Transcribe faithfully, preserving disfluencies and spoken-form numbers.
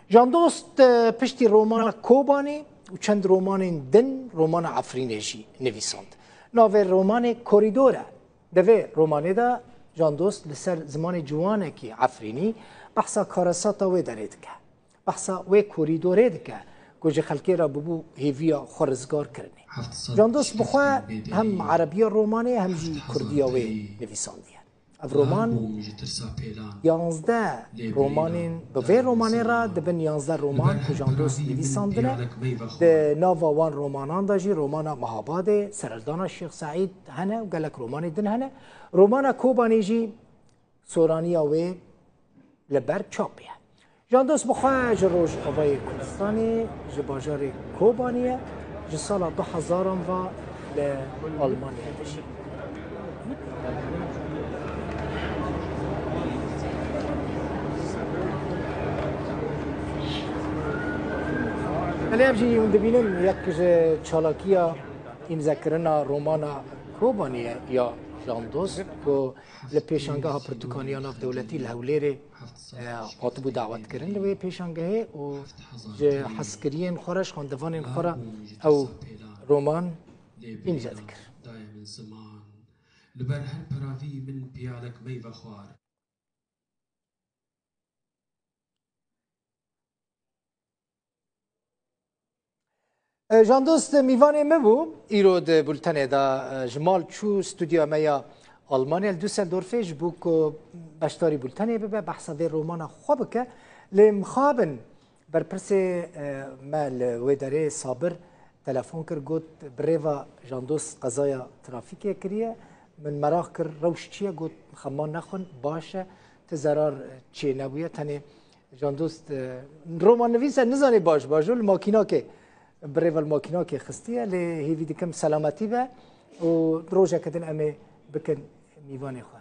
Jandost, e, piştî romana Kobanê û çend romanên din, romana Efrînê jî nivîsand. Navê romanê Korîdor e. Di vê romanê de Jandost li ser zimanê ciwanekî Efrînî behsa karesata wê derê dike. Behsa wê korîdorê dike ku ji xelkê re bibû hêviya xwe rizgar kirinê. Jandost bi xwe hem erebiya romanê hem jî kurdiya wê nivîsandiye. Ev roman yanzdeh romanên, bi vê romanê re dibin yanzdeh roman ku Jandost nivîsandine. Di nava wan romanan de jî romana Mehabadê, Sereldana Şêx Seîd hene û gelek romanê din hene. Romana Kobanê jî soraniya wê li ber çap ye. Jandost bi xwe ji Rojavayê Kurdistanê, ji bajarê Kobanê ye, ji sala du hezaran ve li Almanya dijî. Belê ev jî hûn dibînin yek ji çalakiya îmzekirina romana Kobanê ye ya Jandost ku li pêşangeha pirtûkaniya navdewletî li Hewlêrê, e, hatibû dawetkirin li wê pêşangehê û ji hezkiriyên xwe re, ji xwendevanên xwe re ew roman îmze dikir. Li ber her peravî min piyalek meyve xwar. E, Jandost mîvanê me bû îro di bultenê de, e, ji mal çû stûdyoya me ya Almanya li Düsseldorfê ji bo ku beşdarî bultenê bibe, behsa vê romana xwe bike. Lê mixabin berpirsê, e, me li wê derê Sabir telefon kir, got, "Bi rêva Jandost qezaya trafîkê kiriye." Min meraq kir, rewş çi ye? Got, "Xema nexwin, baş e, ti zerar çê nebûye, tenê Jandost, e, romannivîs e, nizanê baş bajo li makînakê, bi rêve li makînakê xistiye, lê hêvî dikim selametî be û rojeke din em ê bikin mîvanê xwe."